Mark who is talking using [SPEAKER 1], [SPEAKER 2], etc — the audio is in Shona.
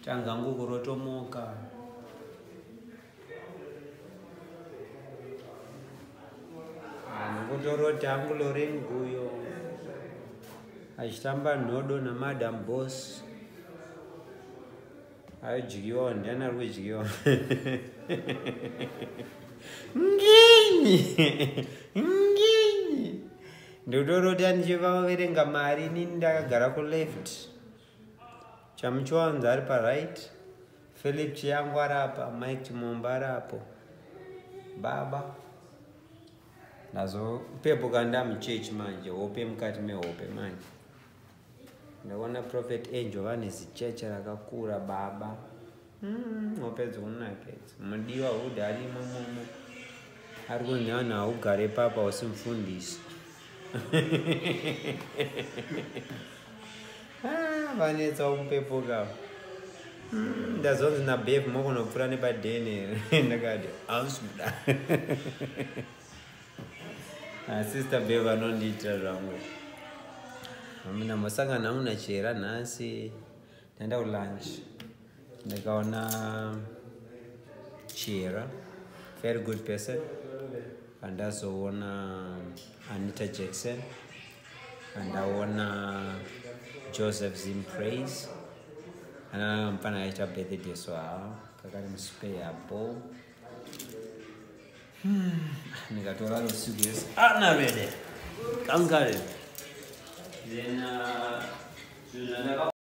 [SPEAKER 1] Tanga ngukurotomoka. Ndikutorota hangu Lorraine Guyo achitamba nhodo naMadam Boss. Aidyiwa, ndiani ari kudyiwa? Nginyi nginyi. Ndikutorota ndichivaverenga mari, inini ndakagara kuleft, Chamuchiwanza ari paright, Philip Chiyangu ari apa, Mike Chimomba ari apo. Baba, ndazopepuka ndamuchechi manje, hope mukati mehope manje. Ndaona Prophet Angel vane zicheche rakakura baba. Hope dzokunakidza. Mudiwa Hood arimo momo, ari kunzi vanhu haugare papa usi mufundisi. Vanetsa kumupepuka. Ndazonzi naBev mokunopfuura nepadheni here, ndakati hausi kuda. Sister Bev anondiitira zvangu. Ndambosangana hangu nachera nhasi, ndaenda kulunch ndikaona Chera, very good person. Andazoona Anita Jackson, andaona Joseph Zimpraise, ana mufana aita birthday, so ha kakari muspare bo. Ndikatora usiku yese ana vede kankare, then zvinhu zvandaka